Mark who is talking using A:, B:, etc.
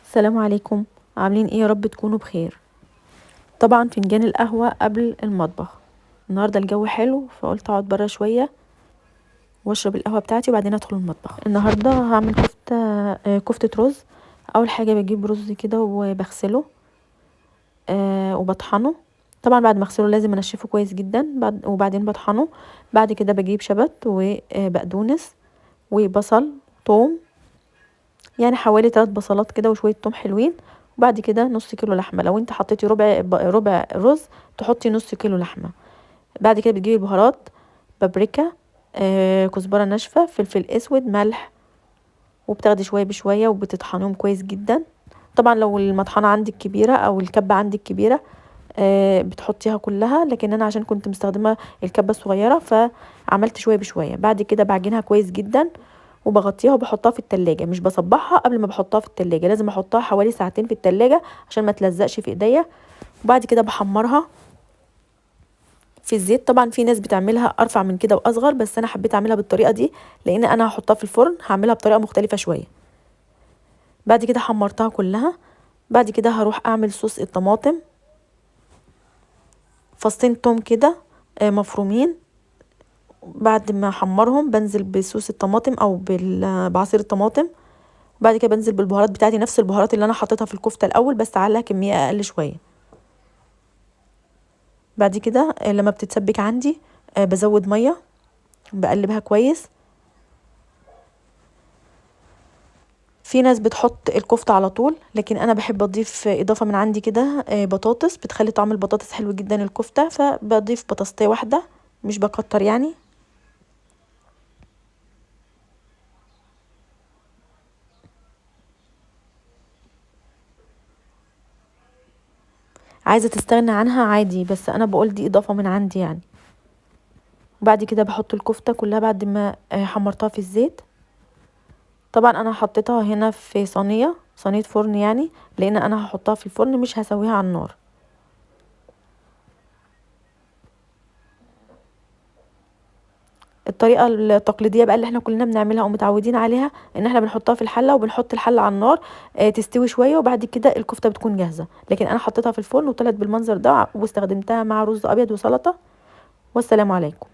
A: السلام عليكم، عاملين ايه؟ يا رب تكونوا بخير. طبعا فنجان القهوة قبل المطبخ. النهاردة الجو حلو فقلت اقعد برا شوية واشرب القهوة بتاعتي وبعدين ادخل المطبخ. النهاردة هعمل كفتة رز. اول حاجة بجيب رز كده وبغسله وبطحنه. طبعا بعد ما اغسله لازم انشفه كويس جدا، وبعدين بطحنه. بعد كده بجيب شبت وبقدونس وبصل توم، يعني حوالي 3 بصلات كده وشوية توم حلوين. وبعد كده نص كيلو لحمة، لو انت حطيتي ربع رز تحطي نص كيلو لحمة. بعد كده بتجيبي البهارات، بابريكا، كزبرة ناشفة، فلفل اسود، ملح، وبتاخدي شوية بشوية وبتطحنيهم كويس جدا. طبعا لو المطحنة عندك كبيرة او الكبة عندك كبيرة، بتحطيها كلها، لكن انا عشان كنت مستخدمة الكبة الصغيرة فعملت شوية بشوية. بعد كده بعجنها كويس جدا وبغطيها وبحطها في التلاجة، مش بصبعها قبل ما بحطها في التلاجة، لازم احطها حوالي ساعتين في التلاجة عشان ما تلزقش في ايديا. وبعد كده بحمرها في الزيت. طبعا في ناس بتعملها ارفع من كده واصغر، بس انا حبيت اعملها بالطريقة دي لان انا هحطها في الفرن، هعملها بطريقة مختلفة شوية. بعد كده حمرتها كلها. بعد كده هروح اعمل صوص الطماطم، فصين توم كده، مفرومين. بعد ما احمرهم بنزل بصوص الطماطم او بعصير الطماطم. بعد كده بنزل بالبهارات بتاعتي، نفس البهارات اللي انا حطيتها في الكفتة الاول بس على كمية اقل شوية. بعد كده، لما بتتسبك عندي، بزود مية، بقلبها كويس. في ناس بتحط الكفتة على طول، لكن انا بحب اضيف اضافه من عندي كده، بطاطس، بتخلي طعم البطاطس حلو جدا الكفتة، فبضيف بطاطستيه واحدة مش بكتر يعني. عايزه تستغنى عنها عادي، بس انا بقول دي اضافه من عندي يعني. وبعد كده بحط الكفتة كلها بعد ما حمرتها في الزيت. طبعا انا حطيتها هنا في صينية فرن يعني، لان انا هحطها في الفرن مش هسويها على النار. الطريقة التقليدية بقى اللي احنا كلنا بنعملها ومتعودين عليها، ان احنا بنحطها في الحلة وبنحط الحلة على النار، تستوي شوية وبعد كده الكفتة بتكون جاهزة. لكن انا حطيتها في الفرن وطلعت بالمنظر ده، واستخدمتها مع رز ابيض وسلطة. والسلام عليكم.